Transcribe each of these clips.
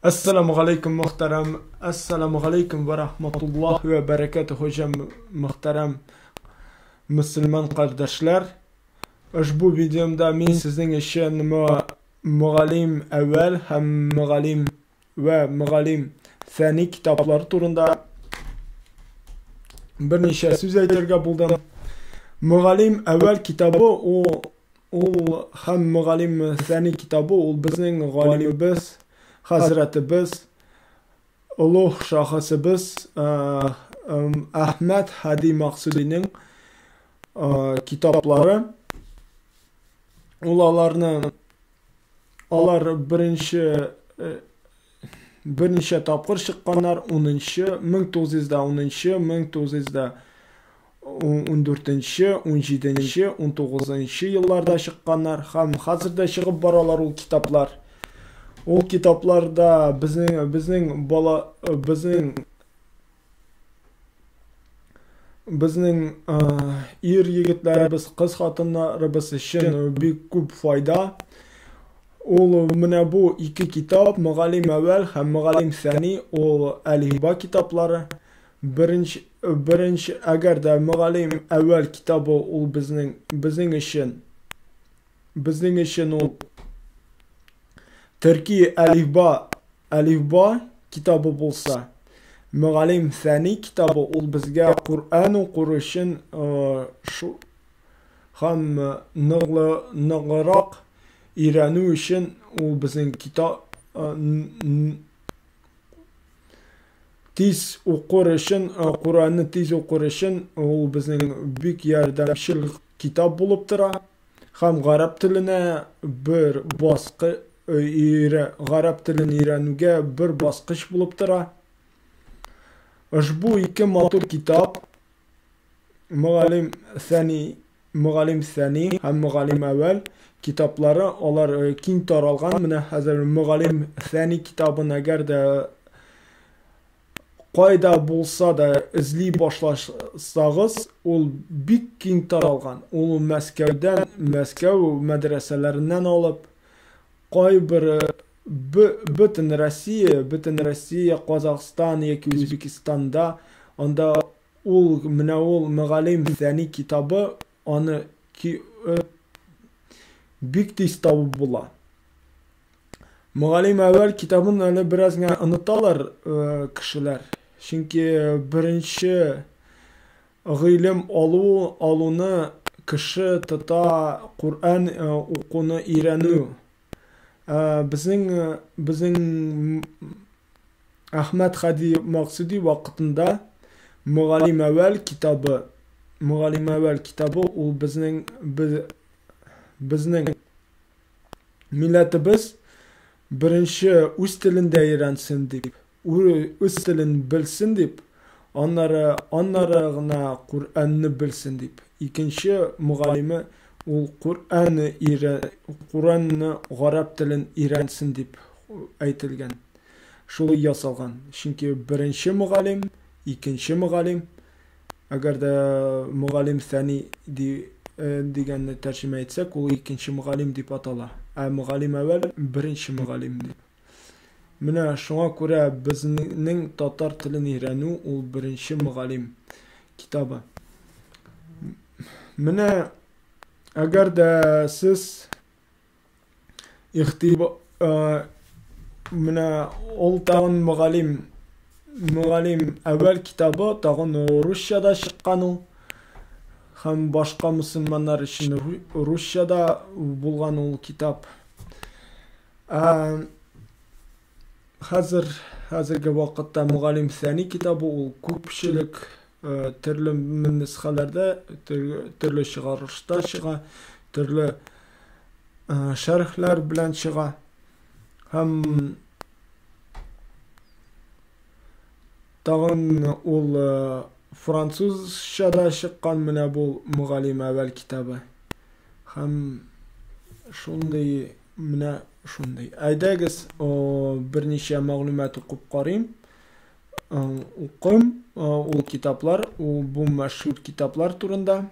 Әссәламү галәйкүм, мөхтәрәм. Әссәламү галәйкүм вә рахматуллаһи вә бәрәкәтүһ, хаҗам, мөхтәрәм мөселман кардәшләр. Ошбу видеомда мин сезнең өчен Мөгаллим әүвәл һәм Мөгаллим вә Мөгаллим сәни китаплары турында берничә сүз әйтергә булдым. Мөгаллим әүвәл китабы ул Ул һәм Мөгаллим Сәни китабы ул безнең галимебез, хәзрәтебез, олуг шәхесебез Әхмәд Һади Максудиның китаплары. Ул аларны алар беренче берничә тапкыр чыкканнар, 10-нчы, 1910-нчы, 1914-нче, 17-нче, 19-нчы елларда чыкканнар һәм хәзер дә чыгып баралар ул китаплар. Ул китапларда безнең безнең бала безнең безнең ир егетләребез, кыз хатыннарыбыз өчен бик күп файда. Ул менә бу ике китап, Мөгаллим әүвәл һәм Мөгаллим сәни, ул әлифба китаплары. Беренче, беренче, әгәр дә Мөгаллим әүвәл китабы ул безнең, безнең өчен, безнең өчен ул төрки әлифба, әлифба китабы булса, Мөгаллим сәни китабы ул безгә Коръән укыр өчен шу һәм ныглы, ныграк өйрәнү өчен ул безнең китап тиз укыр өчен, Коръәнне тиз укыр өчен ул безнең бик ярдәмчел китап булып тора. Һәм гарәп теленә бер баскы гарәп телен өйрәнүгә бер баскыч булып тора. Ошбу ике матур китап Мөгаллим Сәни, Мөгаллим Сәни һәм Мөгаллим Әүвәл китаплары алар киң таралган. Менә хәзер Мөгаллим Сәни китабын әгәр дә кайда булса да эзли башласагыз, ул бик киң таралган. Ул Мәскәүдән, Мәскәү мәдрәсәләреннән алып, кайбер бөтен Россия, бөтен Россия, Казахстан яки Үзбекстанда анда ул менә ул Мөгаллим Сәни китабы аны бик тиз табып була. Мөгаллим әүвәл китабын әле бераз гына оныталар кешеләр. Чөнки беренче гыйлем алу алуны кеше тота Коръән укуны өйрәнү. Безнең безнең Әхмәд Хади Максуди вакытында Мөгаллим әүвәл китабы Мөгаллим әүвәл китабы ул безнең без, безнең милләтебез беренче үз телендә өйрәнсен дип, үз телен белсен дип, аннары аннары гына Коръәнне белсен дип. Икенче мөгаллиме ул Коръәнне өйрә Коръәнне гарәп телен өйрәнсен дип әйтелгән. Шулай ясалган. Чөнки беренче мөгаллим, икенче мөгаллим, әгәр дә мөгаллим сәни ди, дигәнне тәрҗемә итсәк, ул икенче мөгаллим дип атала. Ә мөгаллим әүвәл беренче мөгаллим дип. Менә шуңа күрә безнең татар телен өйрәнү ул беренче мөгаллим китабы. Менә әгәр дә сез Игътибар менә ул тагын мөгаллим мөгаллим әүвәл китабы тагын русча да чыккан ул һәм башка мөселманнар өчен русча да булган ул китап. Хәзер хәзерге вакытта Мөгаллим Сәни китабы ул күпчелек төрле нөсхәләрдә, төрле чыгарылышта чыга, төрле шәрехләр белән чыга. Һәм тагын ул французча да чыккан менә бу Мөгаллим әвәл китабы. Һәм шундый Менә шундый. Әйдәгез, берничә мәгълүмат укып карыйм. Укым ул китаплар, ул бу мәшһүр китаплар турында.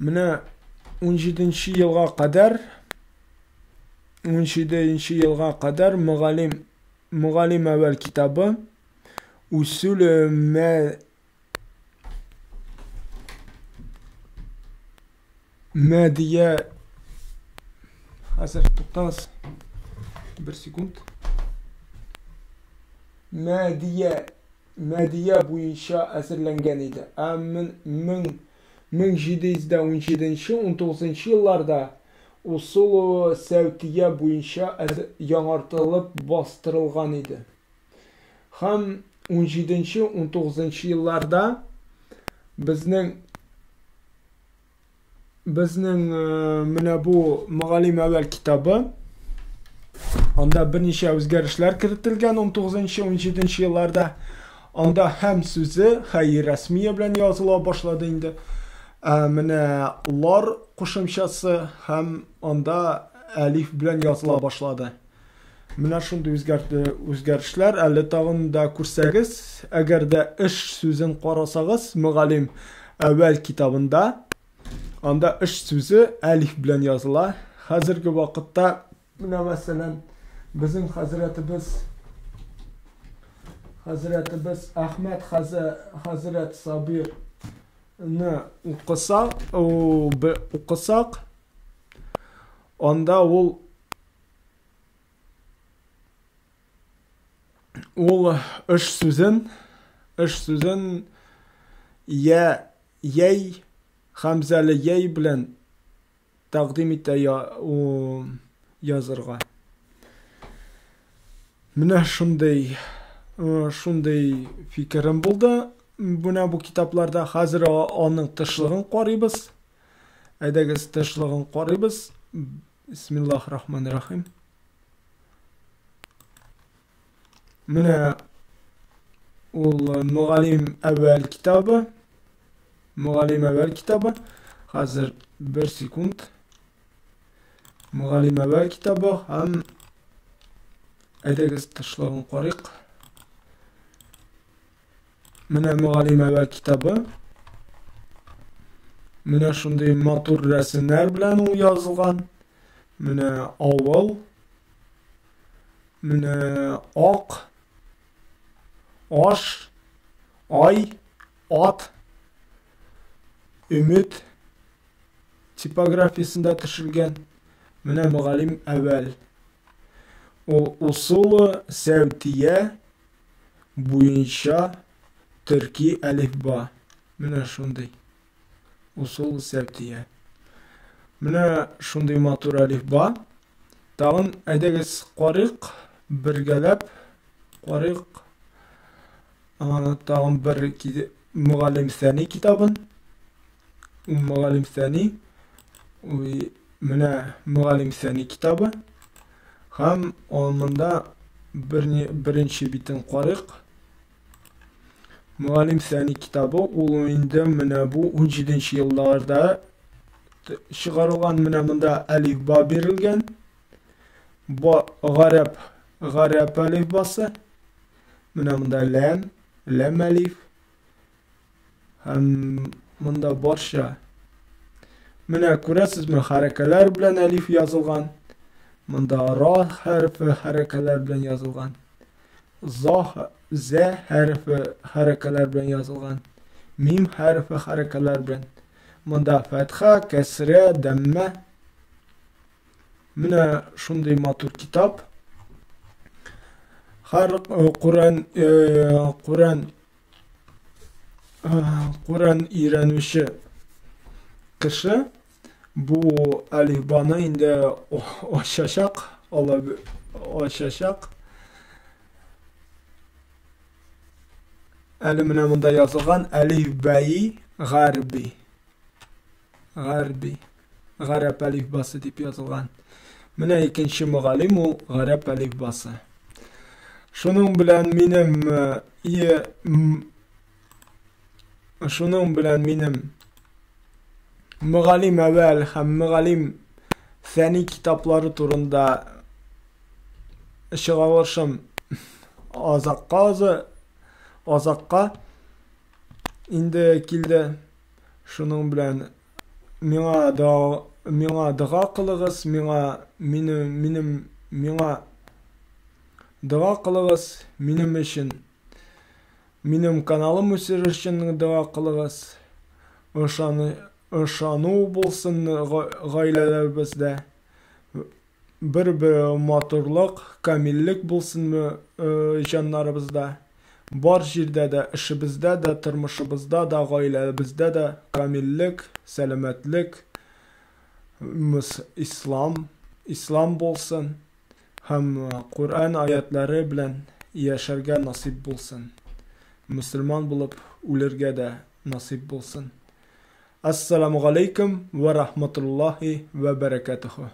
Менә 17 елга кадәр 17 елга кадәр Мөгаллим Мөгаллим әвәл китабы Усул мә Мәдия Хәзер туктагыз. Бер секунд. Мәдия Мәдия буенча әзерләнгән иде. Ә 1717 19 елларда Усулу сәүтия буенча яңартылып бастырылган иде. Һәм 17-19 елларда безнең Безнең менә бу Мөгаллим әвәл китабы анда берничә үзгәрешләр кертелгән 19-17 елларда. Анда һәм сүзе хәй рәсмия белән языла башлады инде. Ә менә лар кушымчасы һәм анда әлиф белән языла башлады. Менә шундый үзгәрте, үзгәрешләр әле тагын да күрсәгез, әгәр дә эш сүзен карасагыз, мөгаллим әвәл китабында анда эш сүзе әлиф белән языла. Хәзерге вакытта менә мәсәлән, безнең хәзрәтебез хәзрәтебез Әхмәт хәзрәт Сабир ны укысак, укысак, анда ул Ул эш сүзен, эш сүзен я яй хәмзәле яй белән тәкъдим итә я, у, язырга. Менә шундый шундый фикерем булды. Менә бу китапларда хәзер аның тышлыгын карыйбыз. Әйдәгез тышлыгын карыйбыз. Бисмиллахи рахмани рахим. Менә ул Мөгаллим әвәл китабы. Мөгаллим әвәл китабы. Хәзер бер секунд. Мөгаллим әвәл китабы һәм әйдәгез тышлыгын карыйк. Менә Мөгаллим әвәл китабы. Менә шундый матур рәсемнәр белән ул язылган. Менә авыл. Менә ак, аш, ай, ат, өмет типографиясендә төшелгән. Менә Мөгаллим әвәл. Ул усулы сәүтия буенча төрки әлифба. Менә шундый. Усул сәүтия. Менә шундый матур әлифба. Тагын әйдәгез карыйк, бергәләп карыйк. Тагын бер Мөгаллим Сәни китабын. Мөгаллим Сәни. Менә Мөгаллим Сәни китабы. Һәм монда беренче битен карыйк. Мөгаллим Сәни китабы ул инде менә бу 17 елларда чыгарылган. Менә монда әлифба бирелгән. Ба гарәп гарәп әлифбасы. Менә монда ләм, ләм әлиф. Һәм монда барча. Менә күрәсезме, хәрәкәләр белән әлиф язылган. Монда ра хәрефе хәрәкәләр белән язылган. За, зә хәрефе хәрәкәләр белән язылган. Мим хәрефе хәрәкәләр белән. Монда фәтха, кәсрә, дәммә. Менә шундый матур китап. Һәр Коръән Коръән Коръән өйрәнүче кеше бу әлифбаны инде ачачак, ала ачачак. Әле менә монда язылган әлифбәи гарби. Гарби. Гарәп әлифбасы дип язылган. Менә икенче мөгаллим ул гарәп әлифбасы. Шуның белән минем е шуның белән минем Мөгаллим әвәл һәм Мөгаллим фәни китаплары турында чыгарылышым азакка азакка инде килде. Шуның белән миңа да миңа дога кылыгыз, миңа минем минем миңа дога кылыгыз, минем өчен. Минем каналым үсер өчен дога кылыгыз. Ышаны, ышану булсын гаиләләребездә. Бер-бер матурлык, камиллек булсын җаннарыбызда. Бар җирдә дә, эшебездә дә, тормышыбызда да, гаиләбездә дә камиллек, сәламәтлек, ислам, ислам булсын һәм Коръән аятлары белән яшәргә насыйп булсын. Мөселман булып үлергә дә насыйп булсын. Ассаламу галәйкүм вә рахматуллаһи вә бәрәкәтүһү.